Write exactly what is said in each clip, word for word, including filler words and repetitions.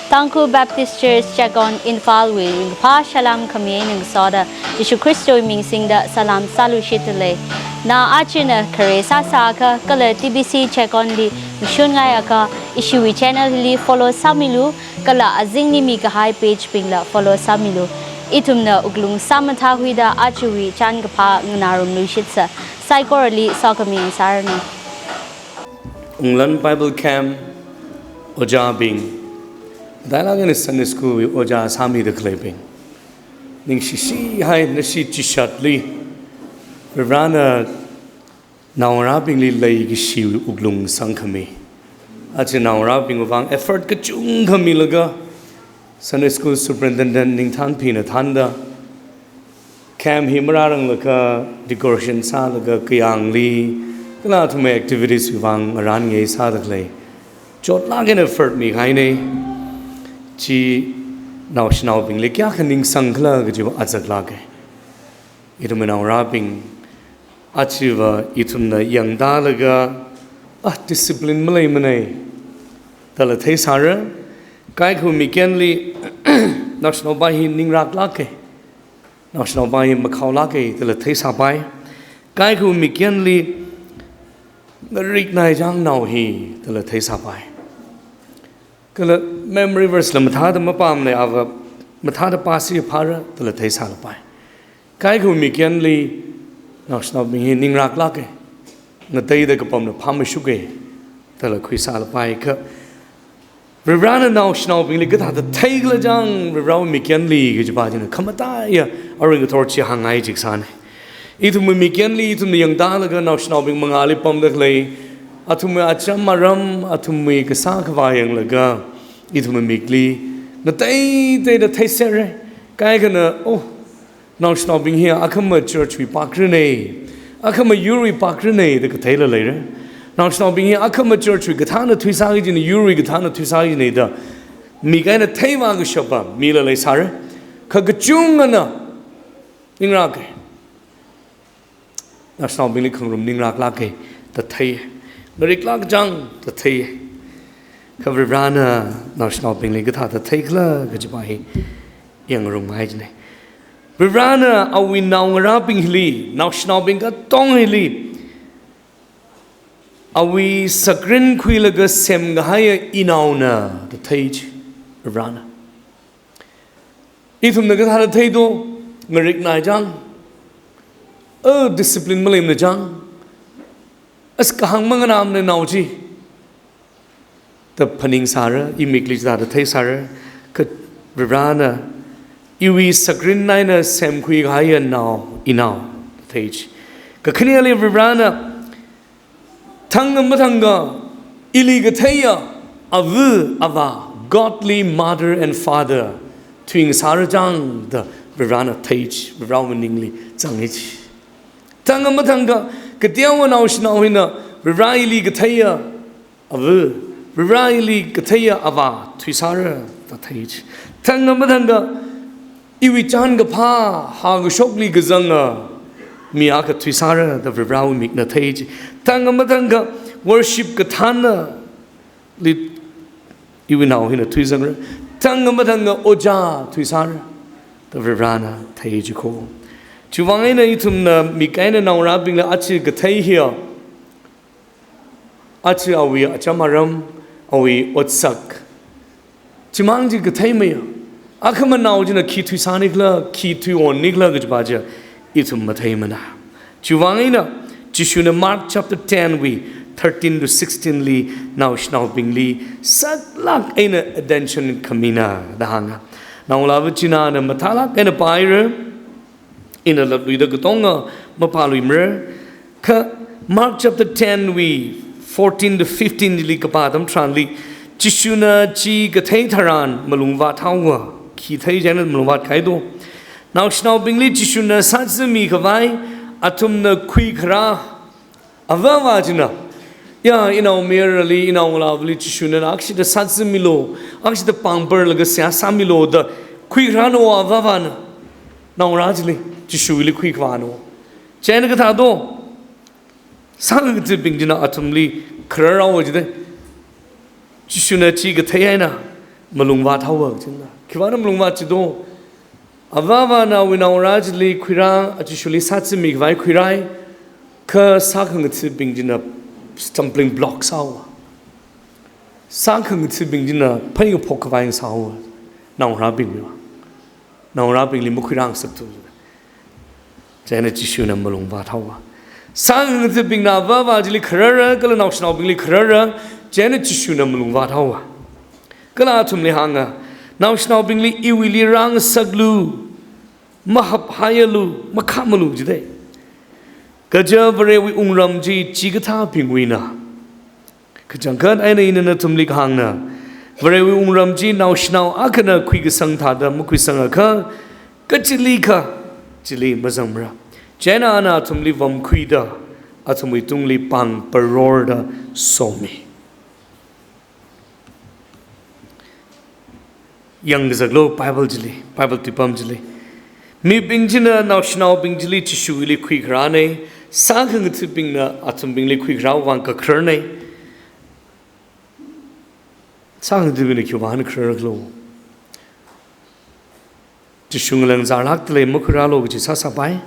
Tangkhul Baptist Church Checkon Imphal wui ringphā salam khami eina ngasoda Jishu Khristawui ming singda salam sāluishitda lei. Na achina khare sāsāakha kala T B C Checkon li mashun ngaiakha ishiwui channel li follow sāmilu, kala azingli mikahai page bingla follow sāmilu. Ithumna wuklung sāmathākhuida ajawui chānkaphā nganārumluishitsa. Saikorali sokhami sāranu. Unglan Bible Camp ojābing, matailāk eina Sunday School wui ojā sāmida khaleibing, ningshishihaina ishi chishatli Varivarana naongarābingli leikashi wuklung sangkhami. Aja naongarābingwui vang effort kachungkha milaga, Sunday School Superintendent Ningthanphina thānda camp hi marāranglakha decoration sālaga kayāngli kala athumwui activities wui vang ngarān ngasāda khalei, chotlāk eina effort mikahaina. Chi naoshinaobingli kayākha ningsangkhala kajiva azatlāka. Ithumwui naongarābing, achiva ithumna yangtālaga, ah, discipline maleimana dala theisāra. Kaikhawui mikyanli naoshinaopa hi ningrāklāka, naoshinaopa hi makhaolāka dala theisāpai. Kaikhawui mikyanli ngarik naichāng nao hi dala theisāpai. Kala memory verse la mathāda mapāmana, ava mathāda pāsi phāra dala theisālapai. Kaikhawui mikyanli naoshinaobing hi ningrāklāka, ngateida kapamla phāmashuka dala khuisālapai. Kha Varivarana naoshinaobingli kathāda theikhala chāng Varivarawui mikyanli kajipa china khamataiya aruiwui ngathor chi hāngngai jiksāna. Ithumwui mikyanli ithumna yangtālaga naoshinaobing mangāli pamda khalei, athumwui acham aram, athumwui kasā khavā yanglaga, ithumwui mikli ngateiteida theiserra. Kaikhana, oh, naoshinaobing hi akhama church wui pakrana, akhama yurwui pakrana da katheila leira. Naoshinaobing hi akhama church wui kathāna thuisāki kajina, yurwui kathāna thuisāki kajina da mik eina theivā kashapa mila leisāra. Kha kachungana ningrāka. Naoshinaobingli khangarum ningrāklāka da thei, ngariklāk chāng da thei. Kha Varivarana naoshinaobingli kathāda theikhala kajipa hi yangngarumngai kajina. Varivarana awui naongarābing hili, naoshinaobing katonga hili, awui sakrin khuilaga semkahaiya inaona da thei chi Varivarana. Ithumna kathāda theido, ngarik naichāng, a discipline maleimana chāng, as kahāng manganāmana nao chi da phaningsāra, imikli chithāda theisāra. Kha Varivarana iwui sakrin eina semkhuikahaiya nao, inao da thei chi. Kakhaneli Varivarana thang mathangkha ili katheiya ava avā, godly mother and father, thuingasāra chāng da Varivarana thei chi, Varivarawui maningli zanga chi. Thang mathangkha kateowa naoshinao hina Varivarali katheiya ava, Varivarali katheiya avā thuisāra da thei chi. Thang mathangkha iwui chānkaphā hāngkashokli kazanga mi akha thuisāra da Varivarawui mikna thei chi. Thang mathangkha worship kathānali iwui nao hina thuizangra. Thang mathangkha ojā thuisāra da Varivarana thei chi kho. Chiwuivang eina ithumna mik eina naongarābingla aja kathei hiya, aja awui acham aram, awui otsak chimang chi kathei maya. Akhama nao china khi thuisānikhala, khi thuiwonnikhala kajipa chi ithum matheimana. Chiwuivang eina Jishuna Mark chapter ten wui thirteen to sixteen li naoshinaobingli saklāk eina attention khamina da hānga. Naongalāva chinana mathālāk eina pāhaira, ina latluida katonga mapāluimara. Kha Mark chapter ten wui fourteen to fifteen li kapā atam tharanli, Jishuna chi kathei tharan malung vāthaowa, khi thei chieina malung vātkahai do. Naoshinaobingli Jishuna sāzamikhavai athumna khuikharā ava avā china, ya, inaomayarali, inaongalāvali Jishuna akhashida sāzamilo, akhashida pāngparlaga seihā sāmilo da khuikharāna ava avāna naongarā chili, Jishuli khuikhavāna. Chieina kathā do, sākazatbing china athumli khararhaowa jida. Jishuna chi kathei eina Malungvāt haowa kajina. Khivāna malungvāt jido? Avāvana awui naongarā chili khuirā, a Jishuli sāzimi khavai khuirai, kha sākhangathabing china stumbling block sāhaowa. Sākhangathabing china phaingaphok khavai sāhaowa. Naongarābingli. Naongarābingli makhuirāngasaktu. Chieina Jishuna malungvāt haowa. Sākhangathabingna avāva chili kharara, kala naoshinaobingli kharara, chieina Jishuna malungvāt haowa. Kala athumli hānga, naoshinaobingli iwuili rāngasaklu, mahaphaialu, makhamalu jidalei. Kaja Varewui wungram chi chikathābingwuina. Kachangkhat eina ina nathumli kahāngna, Varewui wungram chi naoshinao akhana khuikasang thāda makhuisangakha, kachilikha chili mazangmara. Chieina ana athumli vamkhuida, athumwui tungli pāng parorda somi. Yangkazaklu Bible chili, Bible tuipam chili. Mibing china naoshinaobing chili Jishuwuili khuikharānei, sākhangathabingna athumbingli khuikharāwui vang kakhararnei. Sākhangathabingna khiwui vang khararklu? Jishu ngalāng zārlākdalei makhuirālu kaji sāsāpai.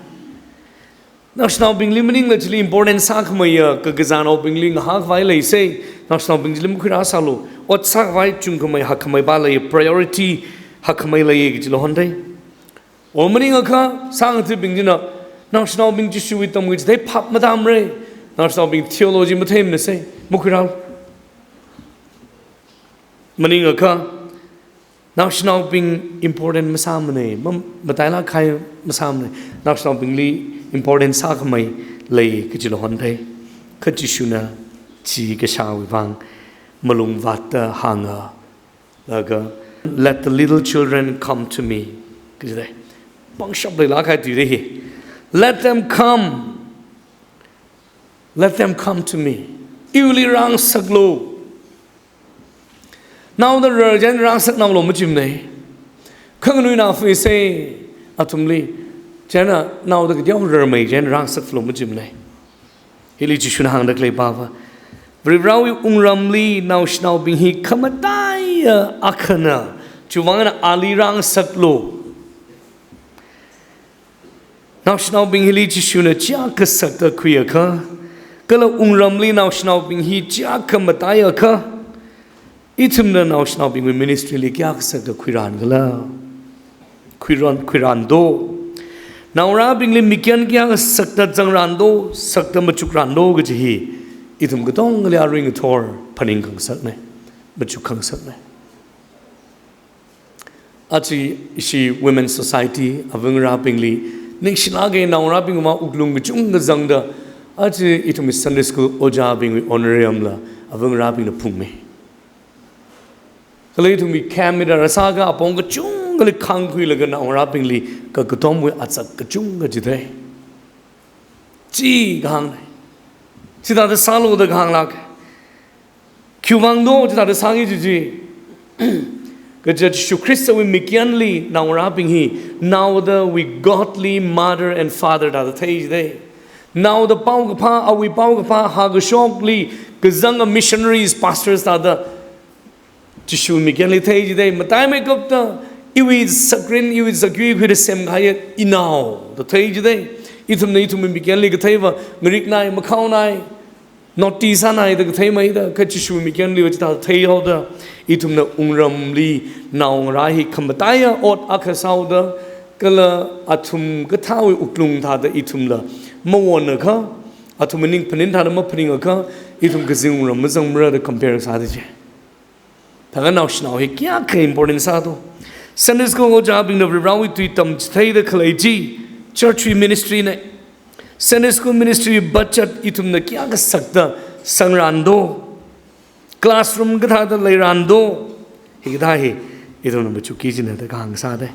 Naoshinaobingli maningla chili important sākhameiya, kakazānaobingli ngahākhavai leisei, naoshinaobing chili makhuirāsālu, ot sākhavai chungkhamei hakkhameipa lei, priority hakkhamei lei kajila hondei. O maningakha, sākhangathabing china, naoshinaobing Jishuwui tamkhui chithei phap matāmarei, naoshinaobing theology matheimanasei, makhuirālu. Maningakha, naoshinaobing important masāmanei, ma-, matailāk kahai masāmanei, naoshinaobingli important sākhamei lei kajila hondei. Kha Jishuna chi kashāwui vang malungvātta hānga, laga, "Let the little children come to me," kajidalei. Pangshap leilāk kahai tuidalei hi. "Let them come. Let them come to me." Iwuili rāngasaklu. Naoda rar chieina rāngasaknaolu majimanei. Khanganuina fuisei athumli. Chieina naoda kateokha rarmei chieina rāngasaklu majimanei. Hili Jishuna hāngdakhaleipa va, Varivarāwui wungramli naoshinaobing hi khamataiya akhana, chiwui vang eina ali rāngasaklu. Naoshinaobing hili Jishuna chiyākha sakta khuiakha, kala wungramli naoshinaobing hi chiyākha mataiakha, ithumna naoshinaobingwui ministry li kayākha sakta khuirānkhala? Khuirān, khuirāndo. Naongarābingli mikyan kayākha sakta zangrāndo, sakta machukrāndo kaji hi ithum katongali arui ngathor phaning khangasaknei, machuk khangasaknei. Aja ishi Women Society, avangarābingli ningshilāka, naongarābingwui wuklung kachungkha zangda, aja ithum Sunday School ojābingwui honorarium la avangarābingna phungmi. Kala ithumwui camp mida rāsākha apong kachungkhali khāngkhuilaga naongarābingli kakatomwui azak kachungkha jidalei. Chi kahāngnei. Chithāda sālu da kahānglāka. Khiwui vangdo chithāda sāki kaji chi? Kaja Jishu Khristawui mikyanli naongarābing hi naodawui godly mother and father thāda thei jidalei. Naoda paokaphā, awui paokaphā hākashokli kazanga missionaries, pastors thāda Jishu mikyanli thei jidalei. Mataimeikapta iwui zakrin, iwui zakyui khuida semkahaiya inao da thei jidalei. Ithumna ithumwui mikyanli katheiva ngariknai, makhaonai, naughty sānai da katheimeida, kha Jishu mikyanliva chithāda theihaoda, ithumna wungramli naongarā hi khamataiya ot akha sāhaoda, kala athum kathāwui wuklung thāda ithumla mawonakha, athum ning phaning thāda maphaningakha, ithum kazing wungram mazangmara da compare sāda chi. Thākha naoshinao hi kayākha important sādo. Sunday School ojābingna Varivarāwui tui tamchitheida khalei chi church wui ministry nei. Sunday School ministry budget ithumna kayākha sakta sangrāndo, classroom kathāda leirāndo, hikathā hi ithumna machukki kajina da kahāng sādalei.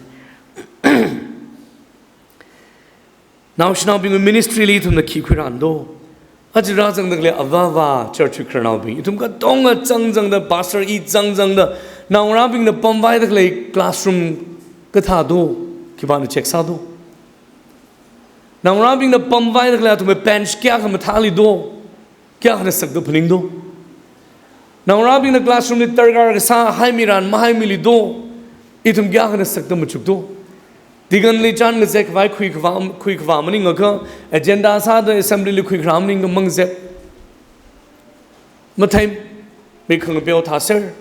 Naoshinaobingwui ministry li ithumna khi khuirāndo? Aja rāzangda khalei avāva church wui khararnaobing, ithum katonga zangzangda, pastor i zangzangda, naongarābingna pamvaida khalei classroom kathādo, khipāna check sādo? Naongarābingna pamvaida khalei athumwui bench kayākha mathālido, kayākhana sakda phaningdo? Naongarābingna classroom li darkar kasā haimiran mahaimili do, ithum kayākhana sakta machukdo. Deacon li chān ngazek khavai khuikhavā, khuikhavā maningakha, agenda sāda assembly li khuikharā maningakha mangazek. Matheimi khangapeo thāser.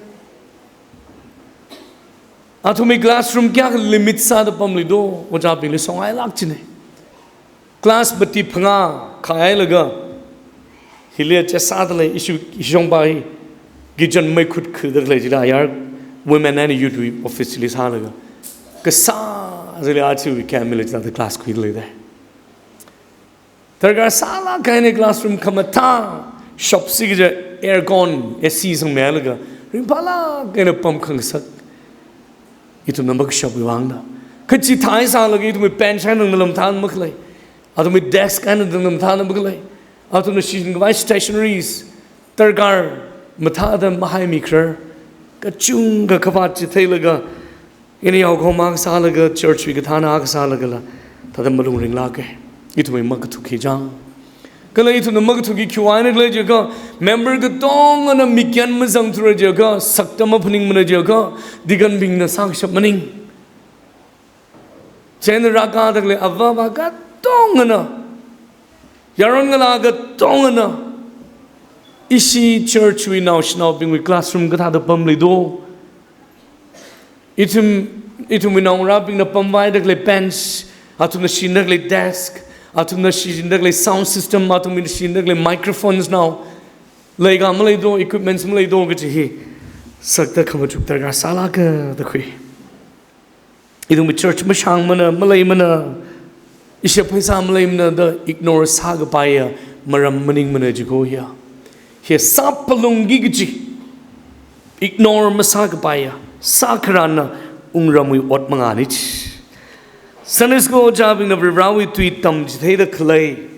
Athumwui classroom kayākha limit sāda pamli do, ojābingli songailāk chine. Class mati phangā khayālaga, hili chesāda lei, ishi, ishongpa hi kitchen meikhut khuida lei jila yar, women and youth wui office li sālaga. Kasā zili achiwui camp li jila class khuida lei de. Darkar sālāk kahaina classroom khamathā, shop si kaja aircon, A C sangmeilaga, ringphālāk kahaina pam khangasak. Ithumna makashapwui vangna. Kachithā sālaga ithumwui bench eina nangna mathāna makhalei. Athumwui desk eina nangna mathāna makhalei. Athumna shinkhavai stationaries, darkar mathāda mahaimikharar. Kachungkha kapat chitheilaga, ini yaokahoma kasālaga, church wui kathāna kasālagala, thāda malung ringlāke. Ithumwui makathukki chang. Kala ithumna makathukki khiwui eina khala jiakha, member katongana mikyan mazangthura jiakha, sakta maphaningmana jiakha, deacon bingna sākashap maning. Chieina rākada khalei avāva katongana, yaron ngalā katongana, ishi church wui naoshinaobingwui classroom kathāda pamli do. Ithum, ithumwui naongarābingna pamvaida khalei bench, athumna shinda khalei desk, athumna shinda khalei sound system, athumna shinda khalei microphones nao, leika malei do, equipments malei do kaji hi sakta khamachuk darkar sālāka da khui. Ithumwui church mashāngmana, maleimana, ishi pheisā maleimana da ignore sākapaiya maram maningmana jiko hiya. Hiya sāphalungki kaji. Ignore masākapaiya, sākharāna wungramwui ot mangāni chi. Sunday school ojābingna Varivarāwui tui tamchitheida khalei,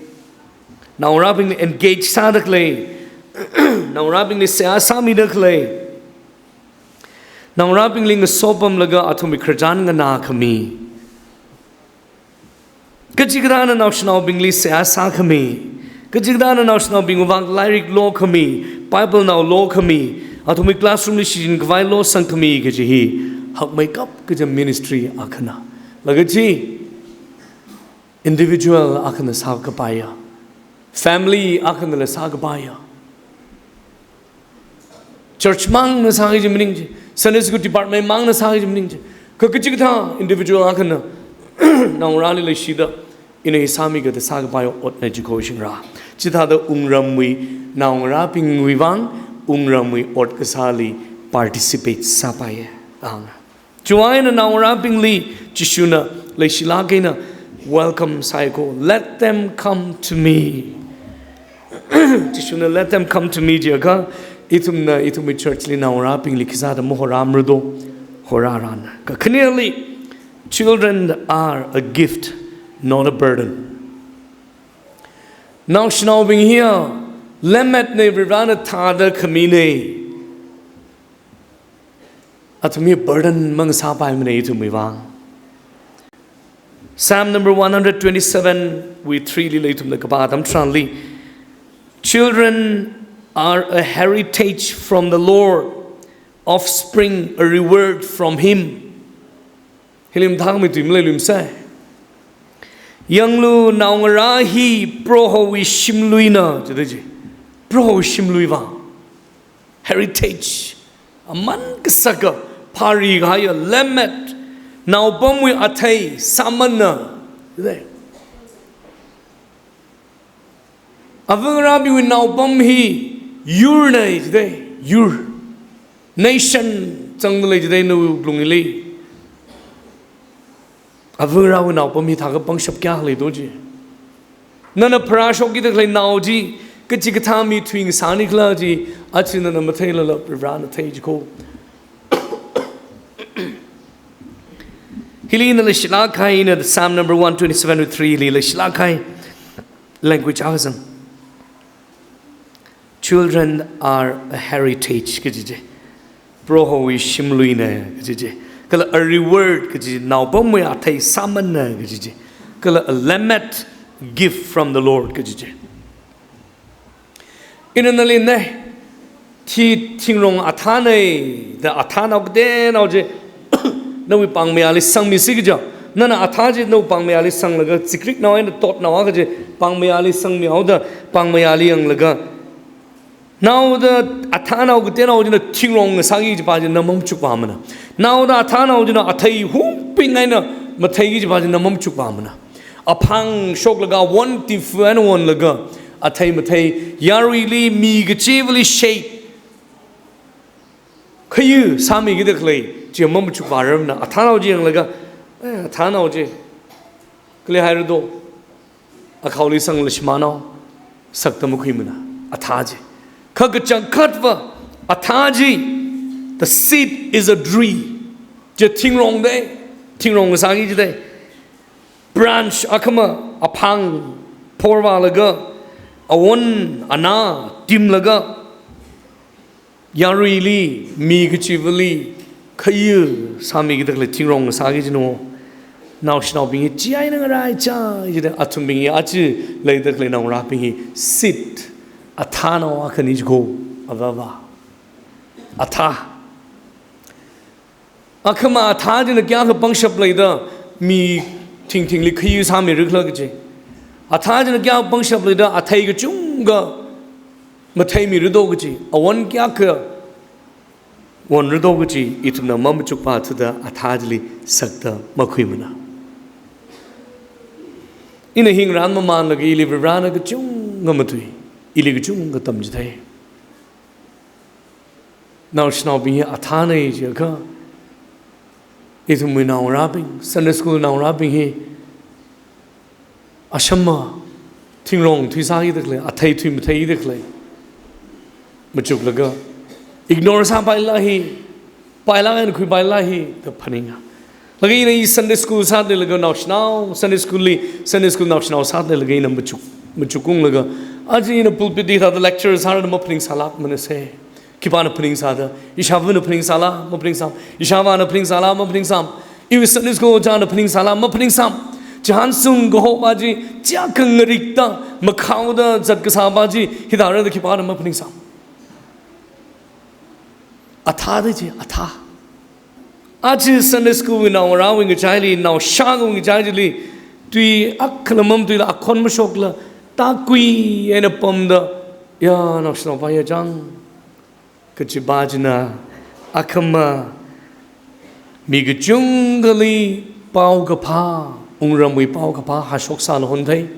naongarābingli engage sāda khalei, naongarābingli seihā sāmida khalei, naongarābingli ngasopamlaga athumwui khararchan nganākhami. Kachikathāna naoshinaobingli seihā sākhami. Kachikathāna naoshinaobingwui vang lairik lokhami, Bible nao lokhami, athumwui classroom li shinkhavai losangkhami kaji hi hakmeikap kaja ministry akhana. Laga chi individual akhana sākapaiya, family akhanala sākapaiya. Church mangna sāki kaji maning chi, Sunday school department mangna sāki kaji maning chi. Kha kachikathā individual akhana naongarāli leishida, ina hi sāmiga da sākapaiya otna jiko shingra. Chithāda wungramwui, naongarābingwui vang wungramwui ot kasāli participate sāpaiya. Ang. Chiwui eina naongarābingli Jishuna leishilāk eina welcome sāi ko. "Let them come to me." Jishuna "Let them come to me" jiakha, ithumna ithumwui church li naongarābingli khisāda mahorāmara do, horārana. Kakhaneli, children are a gift, not a burden. Naoshinaobing hiya lemmetna, Varivarāna thāda khamina. Athum hi burden mangasāpaimana ithumwui vang. Psalm number one hundred twenty-seven wui three lila ithumna kapā atam tharanli, "Children are a heritage from the Lord, offspring a reward from him." Hili mathāmeithui maleiluimasa. Yanglu, naongarā hi Prohowui shimluina, jida ji. Prohowui shimlui vang. Heritage. Aman kasaka, phari kahaiya lemmet, naopamwui athei sāmana. Jida. Avangarābingwui naopam hi yurna jida, yur. Nation zangda lei jida nawui wuklungli. Avangarāwui naopam hi thākha pangshap kayākha lei do ji. Nana pharāshokki da khalei nao chi, kachikathā mi thuingasāni khala chi, achi nana matheilala Varivarāna thei jiko. Hili ina leishilāk kahai, ina Psalm number one twenty-seven wui three li leishilāk kahai language akha zang. "Children are a heritage," kaji chi. Prohowui shimluina kaji chi. Kala a reward kaji, naopamwui athei sāmana kaji chi. Kala a lemmet, gift from the Lord kaji chi. Ina nali ne, Thi thingrong athānei da athānao katenao chi nawui pāngmayāli sangmisi kaja. Nana athā chi nawui pāngmayāli sanglaga zikriknao eina totnao akha chi pāngmayāli sangmihaoda pāngmayāli yanglaga, naoda athānao katenao china thingrong ngasāki kajipa chi na mamachukvāmana. Naoda athānao china athei hungbing eina matheiki kajipa chi na mamachukvāmana. Aphang shoklaga awon tifu eina wonlaga athei mathei, yaruili mi kachivali shade khayu sāmikida khalei chi mamachukvārarmana. Athānao chi yanglaga, eh, athānao chi kali haira do, akhaoli sangla shimānao sakta makhuimana athā chi. Kha kachangkhatva athā chi, the seed is a tree. Chi thingrong dei, thingrong ngasāki chi dei. Branch akhama aphang phorvālaga, awon anā timlaga, yaruili, mi kachivali khayu sāmikida khalei thingrong ngasāki kajina. Naoshinaobing hi chi eina ngaraichai jida, athumbing hi aja leida khalei naongarābing hi seed, athānao akhana jiko, avāva. Athā. Akhama athā china kayākha pangshap leida mi thingthingli khayu sāmira khala kaji. Athā china kayākha pangshap leida athei kachungkha matheimira do kaji. Awon kayākha wonra do kaji ithumna mamachukvāthuda athā chili sakta makhuimana. Ina hi ngarānmamānlaga ili Varivarana kachungkha matui, ili kachungkha tamchithei. Naoshinaobing hi athānei jiakha, ithumwui naongarābing, Sunday school naongarābing hi ashama thingrong thuisākida khalei, athei thuimatheida khalei machuklaga, ignore sāpaila hi, pailāk eina khuipaila hi da phaninga. Laga ina i Sunday school sāda leilaga naoshinao, Sunday school li, Sunday school naoshinao sāda leilaga ina machuk, machukunglaga, aja ina pulpit li thāda lecture sāra da maphaningsālākmana se. Khipāna phaningsāda, ishāvana phaningsāla, maphaningsām. Ishāvāna phaningsāla, maphaningsām. Iwui Sunday school ojāna phaningsāla, maphaningsām. Chihān sung kahokpa chi, chiyākha ngarikta, makhaoda zat kasāpa chi, hithāra da khipāna maphaningsām. Athā da chi, athā. Aja Sunday school wui naongarāwui ngachaili, naoshāwui ngachai chili, tui akhala mamatuila, akhon mashokla, tākui eina pamda, ya, naoshinaopa ya chang kajipa china, akhama mi kachungkhali paokaphā, wungramwui paokaphā hāshok sālahon thei.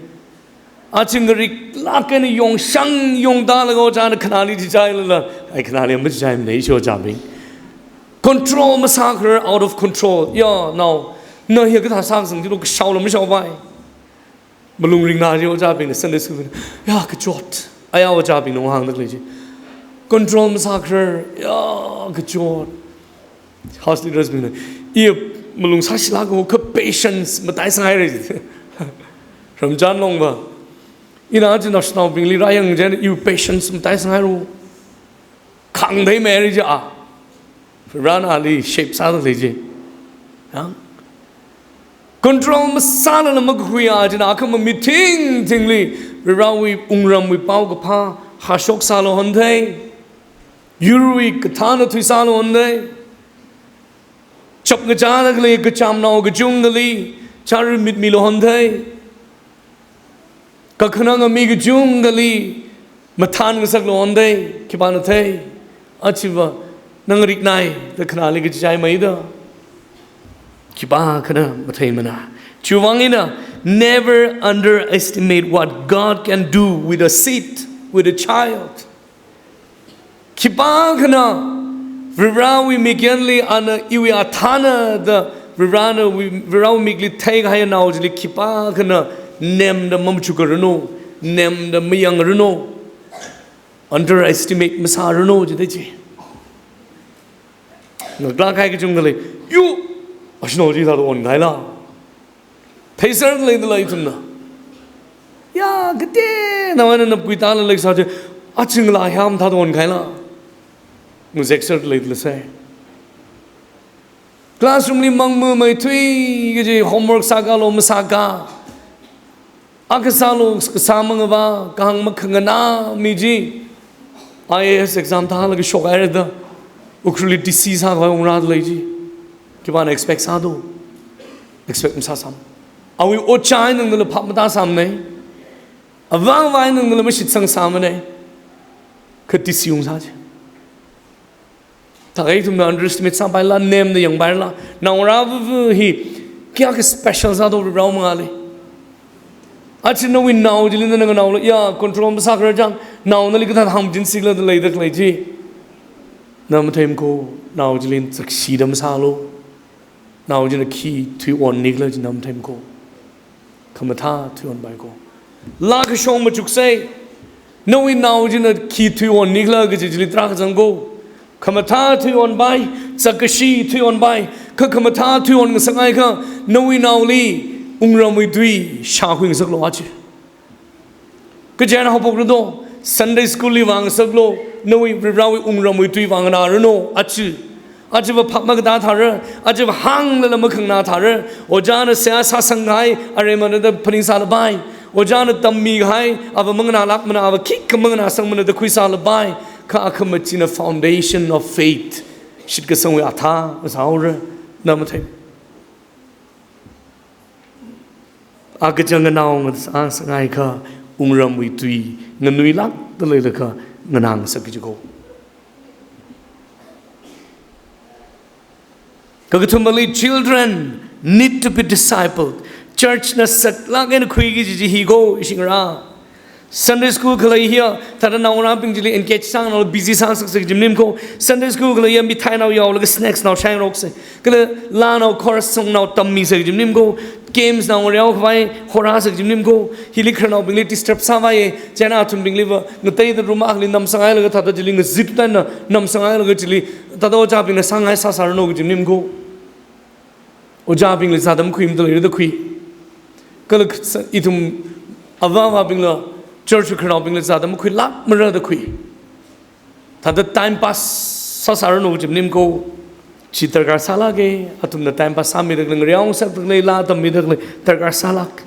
Aja ngariklāk eina yongshang yongtālaga ojāna khanāli chichailala, ai khanāli machichaimana ishi ojābing. Control masākharar, out of control. Ya, nao, na hi kathā sākasang chilo, kashaola mashaopai. Malung ringna chi ojābingna, Sunday school bingna, ya, kachot. Aya ojābingna hāngda khalei chi. Control masākharar, ya, kachot. House leaders bingna, iya malung sāshilāka, kha patience mataisanghaira ji. Ramchan longva, ina aja naoshinaobingli rāyang chieina, iwui patience mataisanghaira. Khāngtheimeira ji a. Varivarana ali shape sāda lei ji. Ya? Control masālala makakhuiya china akhama mi thingthingli Varivarawui wungramwui paokaphā hāshok sālahon thei. Yurwui kathāna thuisālahon thei. Chapngachāda khalei kachamnao kachungkhali chara mitmilahon thei. Kakhananga mi kachungkhali mathān ngasaklahon thei, khipāna thei. Achiva, na ngariknai da khanāli kachichaimeida khipākhana matheimana. Chiwuivang eina, never underestimate what God can do with a seed, with a child. Khipākhana Varivarawui mikyanli ana iwui athāna da Varivarana wui, Varivarawui mikli theikahaiya nao chili khipākhana nemda mamachukranu, nemda mayangranu, underestimate masāranu jida chi. Ngaklāk kahai kachungkhali, yu, ashnao chi thāda onkahaila. Theiser leida lei ithumna. Ya, kateonao eina napkui tāla leisā chi, aching la hiam thāda onkahaila. Ngazekser leida lei sai. Classroom li mangmameithui kaji, homework sākalo masāka. Akha sālo kasā mangavā, kahāng makhanganā mi chi. I A S exam thālaga shokhaira da, Ukhrulli D C sākhavai ungra da lei chi. Khipāna expect sādo? Expect masāsam. Awui ojā eina nangla phap matāsāmana. Avāva eina nangla mashitsangsāmana. Kha D C ungsā chi. Thākha ithumna underestimate sāpaila, nemda yangpaila, naongarā vuvu hi kayākha special sādo Varivara mangāli. Aja nawui nao chili nana nganaola, ya, control masākharar chang, nao nali kathāda hāngchinsi khala da leida khalei chi. Na matheimana ko, nao chili zakshida masālu. Nao china khi thuiwon nikhala chi na matheimana ko. Khamathā thuiwonpai ko. Laa kashong machuksei. Nawui nao china khi thuiwon nikhala kaji chili tarākha zang ko. Khamathā thuiwonpai, zakkashi thuiwonpai, kha khamathā thuiwon ngasakngai akha, nawui naoli wungramwui tui shākhui ngasaklu aja. Kaja eina haophokra do, Sunday school li vāngasaklu, nawui Varivarawui wungramwui tui vānganāranu aja. Ajava phap makatā thāra, ajava hānglala makhanganā thāra, ojāna seihā sāsangkahai, aremana da phaningsālapai. Ojāna tammikahai, ava manganālākmana, ava khikha manganāsangmana da khuisālapai. Kha akhamachina foundation of faith, shitkasangwui athā masāhaora, na mathei. Akha chang nganao ngasāngasakngai akha, wungramwui tui nganuilākda leilakha nganāngasakki jiko. Kakathumali, children need to be discipled. Church na saklāk eina khuiki kaji chi hi ko, ishi ngarā. Sunday school khalei hiya, thāda naongarābing chili engage sānganao, busy sāngasaksei kaji maningmana ko. Sunday school khalei hiya, mithainao yaolaga snacks nao shaingaroksei. Kala laanao chorus song nao tammisei kaji maningmana ko. Games nao ngareokhavai horāsei kaji maningmana ko. Hili khararnaobingli disturb sāvai, chieina athumbingliva ngateida room akhali namsanghailaga thāda chili ngazip tana namsanghailaga chili, thāda ojābingna sāngai sāsāranu kaji maningmana ko. Ojābingli zāda makhuimada leira da khui. Kala ithum avāvabingla, church khararnaobingla zāda makhuilākmara da khui. Thāda time pass sāsāranu kaji maningmana ko. Chi darkar sālāka, athumna time pass sāmida khalei, ngareongasakda khalei, laa tammida khalei darkar sālāk.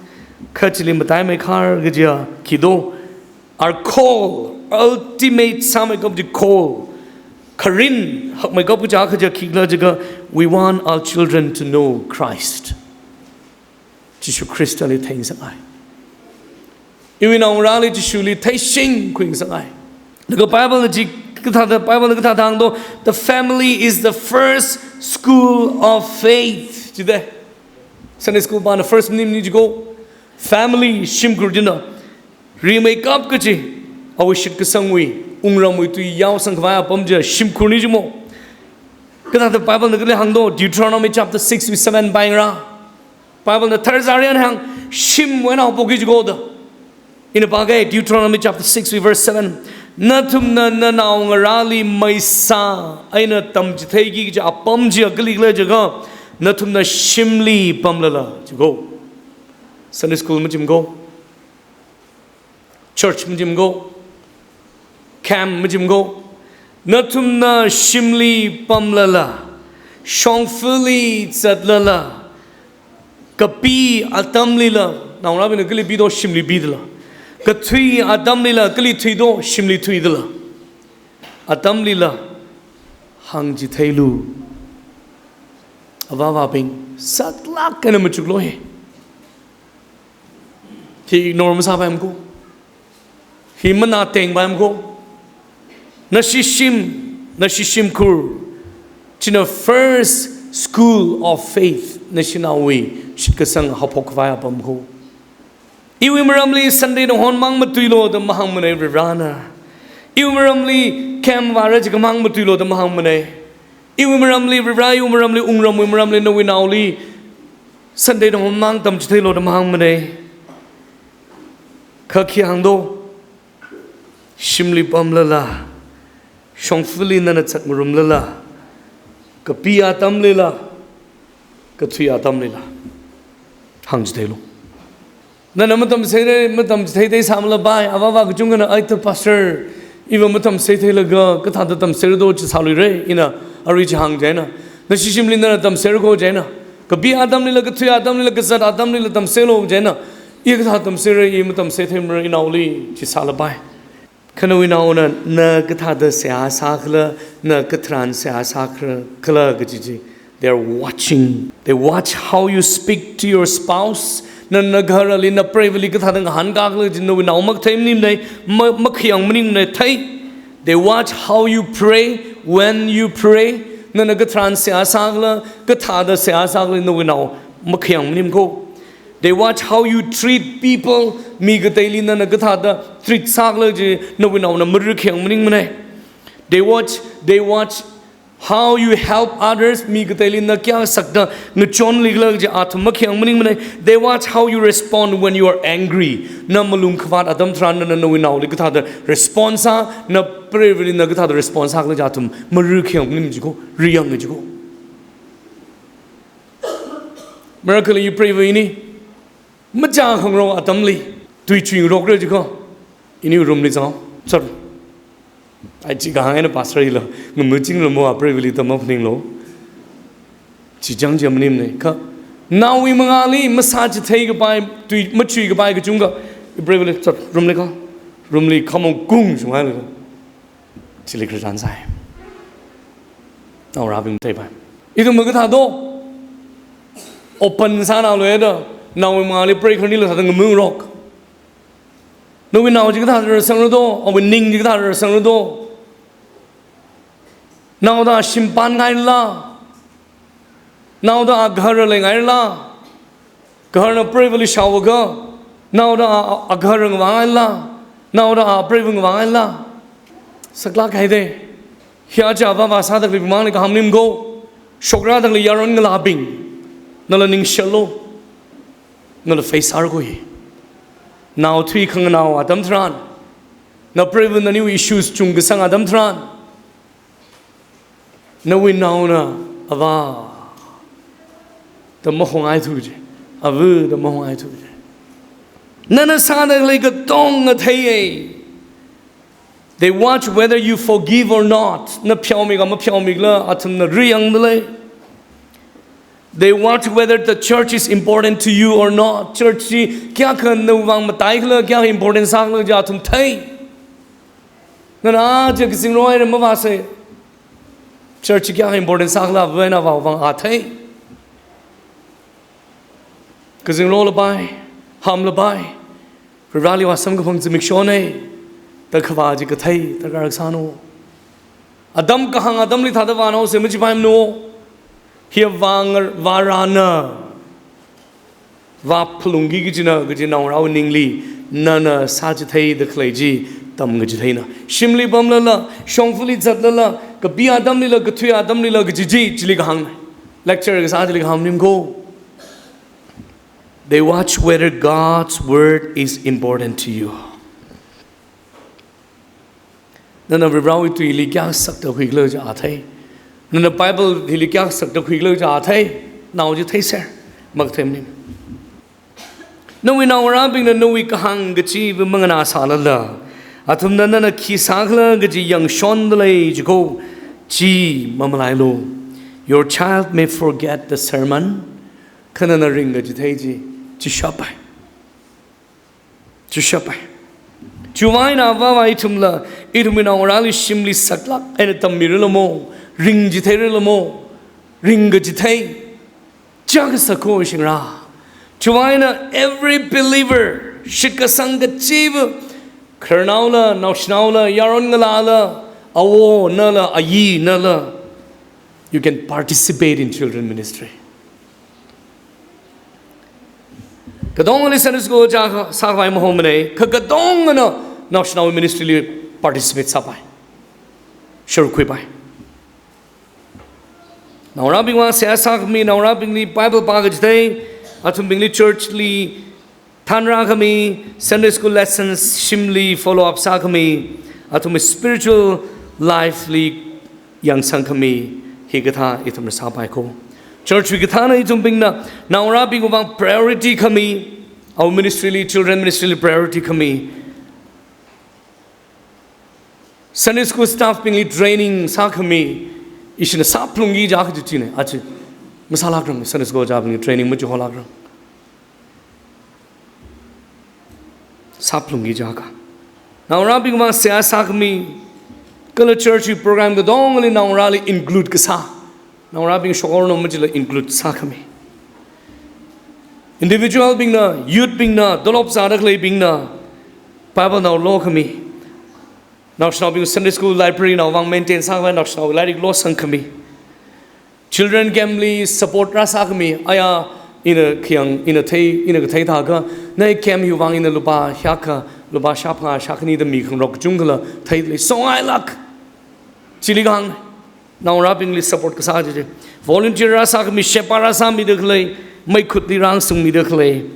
Kha chili mataimeikhar kajiya khi do. Our call, ultimate sāmeikap kaji call, kharing hakmeikap kaja kaja khikhala jiakha, we want our children to know Christ. Jishu Khristali theingasakngai. Iwui naongarāli Jishuli theishingkhui ngasakngai. Laga Bible na chi kathāda, Bible na kathāda hāng do, the family is the first school of faith. Chida. Sunday school pana first maning maning jiko. Family, shimkhur china rimeikap kaji, awui shitkasangwui, wungramwui tui yaosangkhavai apam chi shimkhurna jimo. Kathāda Bible na kali hāng do, Deuteronomy chapter six wui seven pāyanglu. Bible na tharzaryan hāng, shimwui eina haophoki jiko da. Ina pāga, Deuteronomy chapter six wui verse seven. Nathumna nanaongarāli maisa eina tamchitheiki kaji apam chi kalikhala jiakha, nathumna shimli pamlala jiko. Sunday school machimko. Church machimko, camp machimko, nathumna shimli pamlala, shongfali zatlala, kapi atamlila, naongarābingna kali pido shimli pidala, kathui atamlila, kali thuido shimli thuidala, atamlila hāngchitheilu. Avāvabing, saklāk eina machuklu hi. Hi ignore masāpaimana ko. Hi manatengpaimana ko. Nashi shim, nashi shimkhur china first school of faith, nashinaowui shitkasang haophok khavai apam ko. Iwui maramli Sunday na honmang matuilu da mahāngmana Varivarana. Iwui maramli camp vāra jiakha mang matuilu da mahāngmana. Iwui maramli, Varivara iwui maramli, wungramwui maramli, nawui naoli Sunday na honmang tamchitheilu da mahāngmana. Kha khi hāng do, shimli pamlala, shongfali nana zatngarumlala, kapi atamlila, kathui atamlila hāngchitheilu. Nana matamseira, matamsei theithei sāmalapai, avāva kachungkhana, "Ai ta pastor, iva matamsei theilaga kathāda tamseira do chi sāluira," ina arui chi hāng chieina. Nashi shimli nana tamseira ko chieina. Kapi atamlila, kathui atamlila, kazat atamlila tamseilu chieina. I kathā tamseira, i matamsei theimara inaoli chi sālapai. Kha nawui naona na kathāda seihā sākhala, na katharan seihā sākhala, khala kaji chi, they are watching. They watch how you speak to your spouse. Nana gaharali, na preivali kathāda ngahānkakhala chi nawui nao makathei maningmanei, ma-, makhayang maningmanei, thei. They watch how you pray, when you pray. Nana katharan seihā sākhala, kathāda seihā sākhala nawui nao makhayang maning ko. They watch how you treat people. Mi kateili nana kathāda treat sākhala chi nawui naona marikhayang maningmanei. They watch, they watch how you help others. Mi kateili na kayākha sakda ngachonlikhala chi athum makhayang maningmanei. They watch how you respond when you are angry. Na malung khavāt atam tharan nana nawui naoli kathāda respond sā, na preivali na kathāda respond sākhala chi athum marikhayang maning chi ko, riyang chi ko. Miracle you pray ini. Machā khangarok atamli tui chuingarokra jiko. Ini room li zang. Sir. Ai chi kahāng eina pastor ilo. Ngamuching lo mo apre vili tama phaninglo. Chi chang chi maningmanei. Kha naowui mangāli masāchithei kapai, tui machui kapai kachungkha. Apre vili, sir, room li ka. Room li khamong kung shungai lo. Chili Christian sai. Naorabing theipai. Ithum makathā do. Open sāna lo eda. Naowui mangāli pray kharni lo sāda ngamungrok. Nawui nao chi kathāda rāsangra do, awui ning chi kathāda rāsangra do. Naoda shimpan ngaila. Naoda agahar leingaila. Gaharna preiva li shaoga. Naoda a, a, agahar ngavāngaila. Naoda a preiva ngavāngaila. Saklāk haide. Hia cha va va sāda kli mang li kaham nim go. Shokra da kli yaron ngalābing. Nala ningshalo. Nala face ar kui. Nao thui khanganao atam tharan. Na preiva naniwui issues chungkasang atam tharan. Nawui naona ava da mahongai thuji, ava da mahongai thuji. Nana sāda khalei katonga theiye. They watch whether you forgive or not. Na pheomi ka mapheomi khala, athumna riyang dalei. They watch whether the church is important to you or not. Church chi kayākha nawui vang matai khala, kayākha important sākhala chi athum thei. Nana aja kazingrok eina mavāsei. Church kayākha important sākhala, avā eina avāwui vang a thei. Kazingrok lapai, ham lapai. Rali vāsam kaphang zimiksho nei. Da khavā chi kathei, da karak sāno. Atam kahāng atamli thāda vāno se machipaimano. Hia vāngar, vārana. Vāphalungki kajina, kaji naongarāwui ningli, nana sāchithei da khalei chi, tamkachitheina. Shimli pamlala, shongfali zatlala, kapi atamlila, kathui atamlila, kaji chi, chili kahāng. Lecture kasā chili kahāng nim ko. They watch whether God's word is important to you. Nana Varivarāwui tuili kayākha sakda khuikhala chi a thei. Nana Bible hili kayākha sakda khuikhala chi a thei. Nao chi theiser. Makathei maning. Nawui naongarābingna nawui kahāng kachiva manganā sālala, athumna nana khi sākhala kaji yangshon dalei jiko, chi mamalailu. Your child may forget the sermon. Kha nana ringkachithei chi, chi shapai. Chi shapai. Chiwui vang eina avāva ithumla, ithumwui naongarāli shimli saklāk eina tammiralamo, ringchitheirala mo, ringkachithei. Chākha sako shingra. Chiwui vang eina every believer, shitkasang kachiva, khararnaola, naoshinaola, yaron ngalāla, awo nala, ayi nala, you can participate in children ministry. Katongana Sunday school ojā kha, sākhavai mahomane, kha katongana naoshinao ministry li participate sāpai. Sharuk khuipai. Naongarābing vang seihā sākhami, naongarābingli Bible pākachithei, athumbingli church li thanrākhami, Sunday school lessons shimli follow up sākhami, athum spiritual life li yangsangkhami, hikathā ithumna sāpai ko. Church wui kathāna ithumbingna, naongarābingwui vang priority khami, our ministry li, children ministry li priority khami. Sunday school staff bingli training sākhami, ishina sāphalungki ja kha chi chine, achi. Masālākrang, Sunday school ojābingli training machuiholākrang. Sāphalungki ja kha. Naongarābingwui vang seihā sākhami, kala church wui program katongali naongarāli include kasā, naongarābing shokorno machila include sākhami. Individual bingna, youth bingna, tolop zāda khaleibingna Bible nao lokhami. Naoshinaobing Sunday school library naowui vang maintain sākhavai, naoshinao lairik losangkhami. Children camp li support rāsākhami, aya, ina khayang, ina thei, ina kathei thākha, nawui camp hiwui vang ina lupā hiyākha, lupā shāphangā shākhani da mikhangarok kachungkhala theilei, songailāk. Chili kahāng, naongarābingli support kasā chi chi. Volunteer rāsākhami, sheba rāsāmida khalei, meikhutli rāsungmida khalei.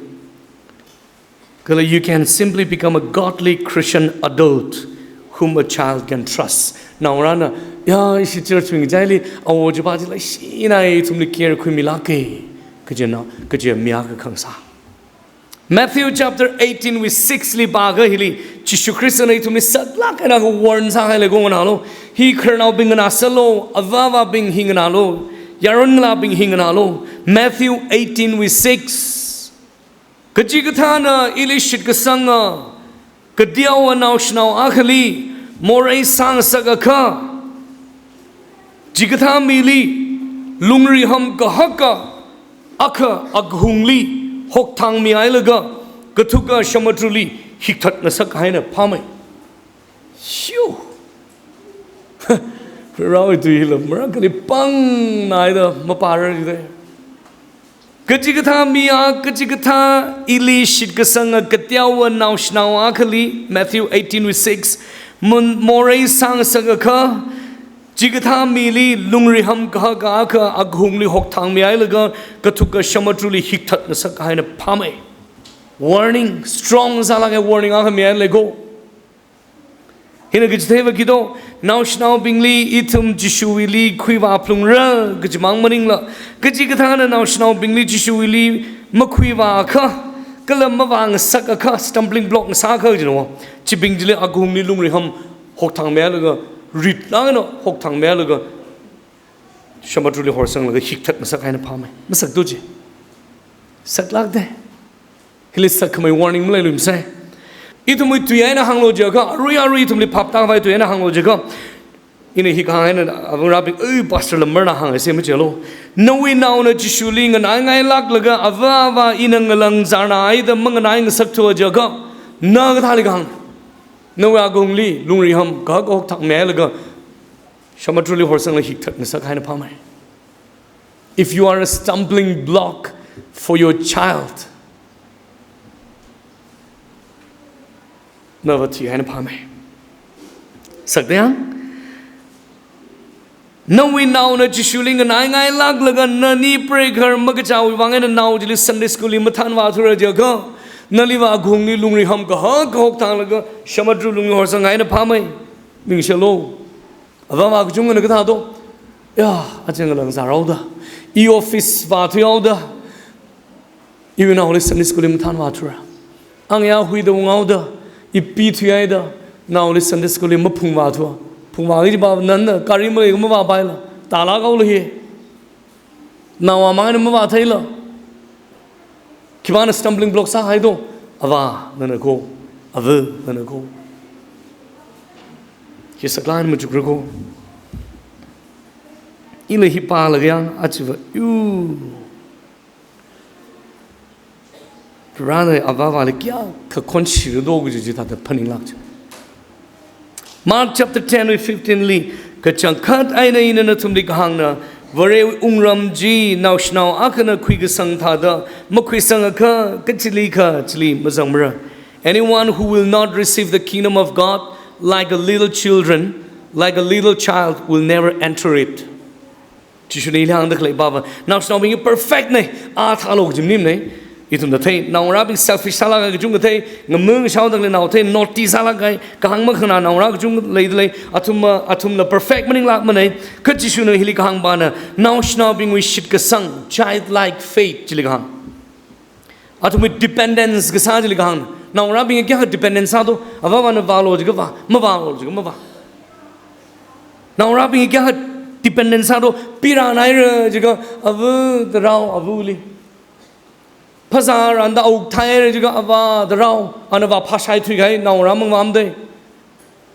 Kala, you can simply become a godly Christian adult whom a child can trust. Naongarāna, ya, ishi church wing jaili, awo chipa chila ishina ithumli care khuimilāka, kajina, kaji mi akha khangasā. Matthew chapter eighteen wui six li pākha hili, Jishu Khristana ithumli saklāk eina warn sāhailei ko, nganālu. Hi khararnaobing nganāsālu, avāva̱bing hi nganālu, yaron ngalābing hi nganālu. Matthew eighteen wui six. Kachikathāna ili shitkasanga kateowa naoshinao akhali morei sāngasakakha, chikathā mili lungriham kahaka akha akhungli hokthangmihailaga, kathuka shamadruli hikthatngasak kahaina phāmei. Shiu! Rao itu hila, marakali pangnaida mapāra jide. Kachikathā mi a, kachikathā ili shitkasanga kateowa naoshinao akhali, Matthew eighteen wui six, mun morei sāngasakakha, chikathā mili lungriham kahaka akha akhungli hokthangmihailaga, kathuka shamadruli hikthatngasak kahaina phāmei. Warning, strong sālāka warning akha mihailei ko. Hina kachitheiva kito, naoshinaobingli ithum Jishuwuili khuivā phalungra kajimang maningla, kachikathāna naoshinaobingli Jishuwuili makhuivāakha, kala mavāngasakakha, stumbling block ngasāakha kajina. Chibing chili akhungli lungriham hokthangmihailaga, ritlāk eina hokthangmihailaga, shamadruli horsanglaga hikthatngasak kahaina phāmei. Masakto chi. Saklākde. Hili sakkhamei warning maleiluimsei. Ithumwui tui eina hānglu jiakha, arui arui ithumli phaptākhavai tui eina hānglu jiakha, ina hi kahāng eina avāva̱rabing, "Ei, pastor la marna hānghaisei," majilu. Nawui naona Jishuli nganaingailāklaga, avāva̱ ina ngalang zārna haida manganaingasakthua jiakha, na kathāli kahāng? Nawui akhungli lungriham kahaka hokthangmihailaga, shamadruli horsanglaga hikthatngasak kahaina phāmei. If you are a stumbling block for your child, nava thihaina phāmei. Sakta yang? Nawui naona Jishuli nganaingailāklaga, nani preigahar makachāwui vang eina nao chili Sunday school li mathānvāthura jiakha, naliva akhungli lungriham kahaka hokthanglaga, shamadru lungli horsang kahaina phāmei. Ningshilo. Avāva̱ kachungana kathāto? Ya, aja ngalang zārhaoda, i office vāthuihaoda, iwui naoli Sunday school li mathānvāthura. Angayā huida unghaoda, i pithuihaida, naoli Sunday school li maphungvāthua. Phungvāki jipa nana, gari maleiakha mavāpaila, tālāk haolu hi. Naowui mang eina mavātheila. Khipāna stumbling block sāhaito? Avā nana ko, avā nana ko. Hi saklāk eina machukra ko. Ila hi pālaga yang, achiva, yu. Rana avāva̱li kayākha khonshira do kaji chithāda phaninglāk chi. Mark chapter ten wui fifteen li, kachangkhat eina ina nathumli kahāngna, Varewui wungram chi naoshinao akhana khuikasang thāda makhuisangakha, kachilikha chili mazangmara. Anyone who will not receive the kingdom of God like a little children, like a little child, will never enter it. Jishuna hili hāngda khalei pava, naoshinaobing hi perfect nei, a thālo kaji maningmana. Ithumna thei, naongarābing selfish sālāka kachungkha thei, ngamung shaoda khalei nao thei, naughty sālāka, kahāng makhanā naongarā kachungkha leidalei, athum ma, athumla perfect maninglākmana. Kha Jishuna hili kahāng pana, naoshinaobingwui shitkasang, childlike faith, chili kahāng. Athumwui dependence kasā chili kahāng. Naongarābing kayākha dependence sāto, avāva̱na vālo jiakha vā, mavālo jiakha mavā. Naongarābing kayākha dependence sāto, pirānhaira jiakha avā da rao avāli. Phazā rānda auk thaihaira jiakha avā da rao, ana vāphāshai thuikahai naongarā mangvāmdei.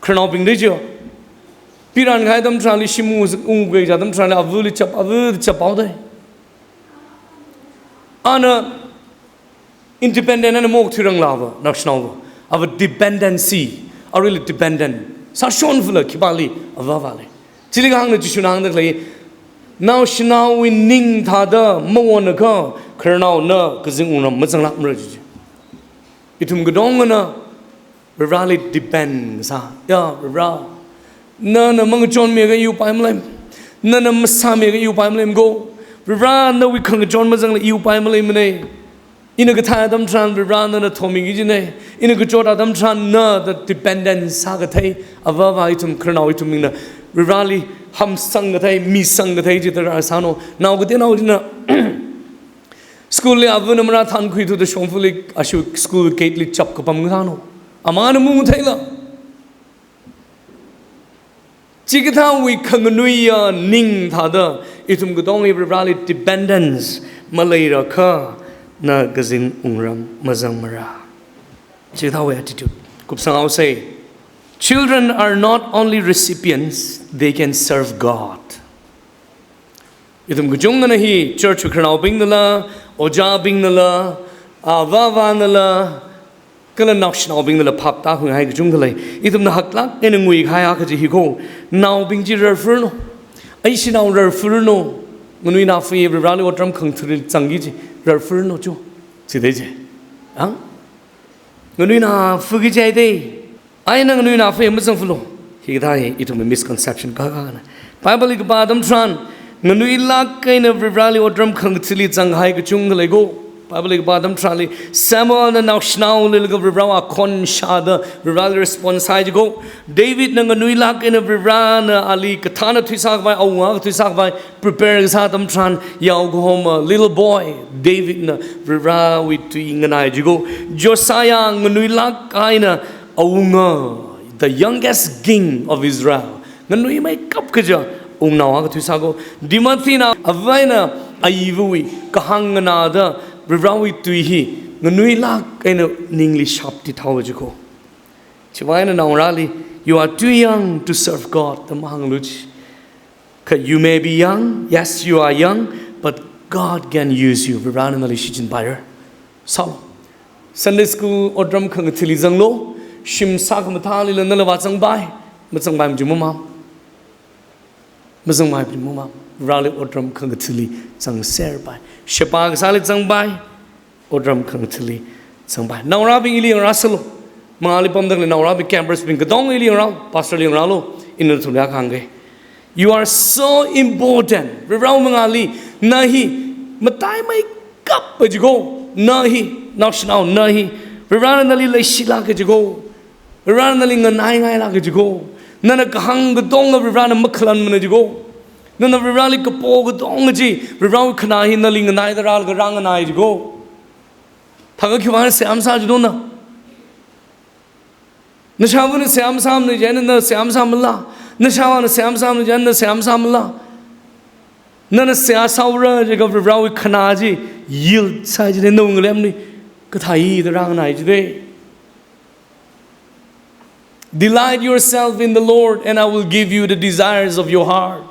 Khararnaobingli chi. Piran kahai atam tharanli shim ung, ungkhui kaji atam tharanli avali chap, avali chap haodei. Ana independent ana maokthuiranglava, naoshinaova. Ava dependency, arui dependent. Sāshon fula khipāli, avāvali. Chili kahāngna Jishuna hāngda khalei, naoshinaowui ning thāda mawonakha, khararnaona kazing wungram mazanglākmara ji. Ithum katongana Varivarali depend sā. Ya, Varivara, nana mangachonmiakha iwui upai maleimana. Nana masāmiakha iwui upai maleimana ko. Varivara, nawui khangachon mazangla iwui upai maleimana. Ina kathā atam tharan Varivara nana thomiki kajina. Ina kachot atam tharan na da dependent sākathei. Avāva ithum khararnao ithum bingna Varivarali hamsang kathei, misang kathei chi tarākha sāna. Nao kateonao china school li avana marāthankhui thuda shongfali ashu school gate li chap kapam kasāna. Amana maungtheila. Chikathāwui khanganuiya ning thāda, ithum katonga Varivarali dependence maleirakha, na kazing wungram mazangmara. Chikathāwui attitude. Kupsang haosei. Children are not only recipients, they can serve God. Ithum kachungkhana hi church khararnaobingnala, ojābingnala, avāvanala, kala naoshinaobingnala phap tākhuihai kachungkha lei. Ithumna haklāk eina nguikahai akha chi hi ko. Naobing chi rarfurno. Aishinao rarfurno. Nganuinao fui Varivarali otram khangathali zangki kaji rarfurno chu. Chidei chi. Ang? Nganuinao fuiki jihaidei. Ai nang nganuinao fui mazangfulu. Hikathā hi ithumwui misconception kakana. Bible li kapā atam tharan, nganuilāk eina Varivarali otram khangathali zanghai kachungkha lei ko. Bible li kapā atam tharanli, Samuelna naoshinaoli laga Varivarawui akhon shāda Varivarali response sāi ji ko. Davidna nganuilāk eina Varivarana ali kathāna thuisākhavai, awunga akha thuisākhavai, prepare kasā atam tharan, yaokahoma, little boy, Davidna Varivarawui tui nganai ji ko. Josiah nganuilāk eina awunga, the youngest king of Israel. Nganuimeikap kaja awungnao akha thuisā ko. Timothyna avā eina ayivawui kahāng nganāda Varivarawui tui hi nganuilāk eina ningli shapti thao ji ko. Chiwui eina naongarāli, you are too young to serve God, da mahānglu ji. Kha you may be young, yes, you are young, but God can use you. Varivarana nali shichinpaira. Sālo. Sunday school otram khangathali zanglo, shim sākhamathālila nala vāzangpai, mazangpai machu mamam. Mazangpai machu mamam. Varivarali otram khangathali zangserpai. Sheba kasāli zangpai. Otram khangathali zangpai. Naongarābing ili yangrāsālo. Mangāli pamda khalei naongarābing campers bing katonga ili yangrāo, pastor li yangrālo, ina nathumli akha hāngke. You are so important. Varivarawui mangāli, na hi mataimeikap pa ji ko. Na hi, naoshinao, na hi. Varivarana nali leishilāka ji ko. Varivarana nali nganaingailāka ji ko. Nana kahāng katonga Varivarana makhalanmana ji ko. Nana Varivarali kapo katonga chi, Varivarawui khanā hi nali nganaida rālaga rānganai ji ko. Thākha khiwuivang seihā masā jidona? Nashāvana seihā masāmana jina, na seihā masāmala? Nashāvāna seihā masāmana jina, na seihā masāmala? Nana seihā sāhaora jiakha Varivarawui khanā chi yield sāi jina, nawui ngalemli kathāda rānganai jidei. Delight yourself in the Lord, and I will give you the desires of your heart.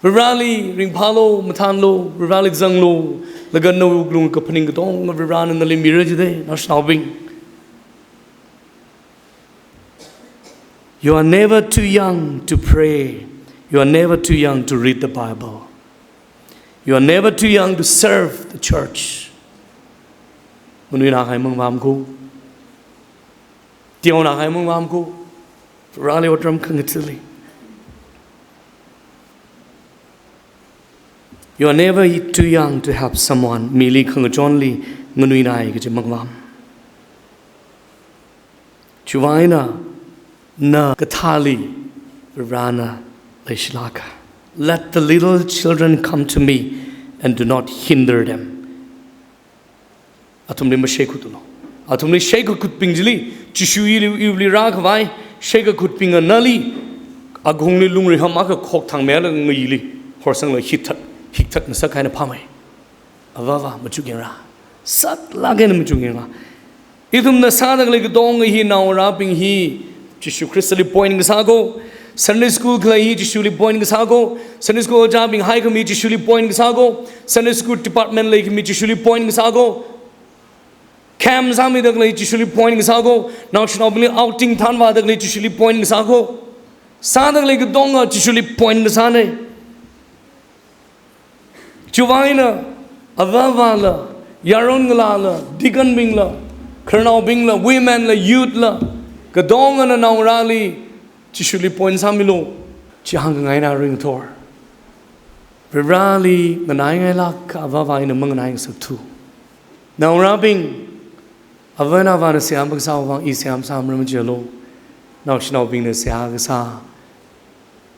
Varivarali ringphālo, mathānlo, Varivarali zanglo, laga nawui wuklung kaphaning katonga Varivarana nali mira jidei, naoshinaobing. You are never too young to pray. You are never too young to read the Bible. You are never too young to serve the church. Nganuinā kahai mangvām ko. Teonā kahai mangvām ko. Varivarali otram khangathali. You are never too young to help someone. Mili khangachonli nganuinai kaji mangvām. Chiwui eina na kathāli Varivarana leishilāka. Let the little children come to me and do not hinder them. Athumli masheikhutlu. Athumli sheikhakhutbing chili, Jishu ili, iwuili rākhavai, sheikhakhutbingna nali, agungli lungri hamaka khokthang mela ngayili, horsangla hikthat, hikthat ngasak kahaina phāmei. Avāva machuk yangra. Saklāk eina machuk yangra. Ithumna sāda khalei katonga hi naongarābing hi, Jishu Khristali point kasā ko. Sunday school khalei hi Jishuli point kasā ko. Sunday school ojābing haikhami Jishuli point kasā ko. Sunday school department leikhami Jishuli point kasā ko. Camp sāmida khalei Jishuli point kasā ko. Naoshinaobingli outing thanvāda khalei Jishuli point kasā ko. Sāda khalei katonga Jishuli point kasāna. Chiwuivang eina, avāvāla, yaron ngalāla, deacon bingla, khararnaobingla, women la, youth la, katongana naongarāli Jishuli point sāmilu. Chi hāngkhangaina ringthor. Varivarāli nganaingailāk kha avāvā eina manganai ngasakthu. Naongarābing, avāna avāna seihā makasāwui vang i seihā masāmara majilo. Naoshinaobingna seihā kasā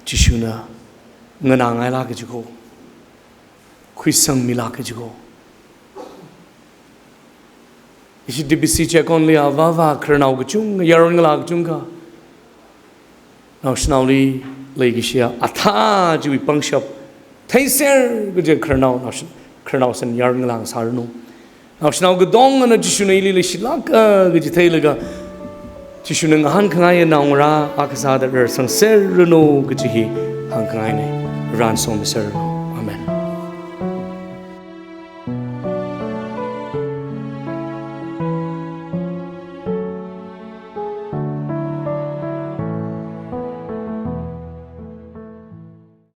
Jishuna nganāngailāk kaji ko. Khuisangmilāk kaji ko. Ishi D B C check only avāvā khararnao kachungkha, yaron ngalā kachungkha naoshinaoli leikashiya athā chiwui pangshap theiser kaji khararnao, naoshin-, khararnao san yaron ngalā ngasāranu. Naoshinao katongana Jishuna ili leishilāka kaji theilaga, Jishuna ngahānkhangaiya naongarā akha sāda rarsangserranu kaji hi hāngkhangaina. Ran somiserranu.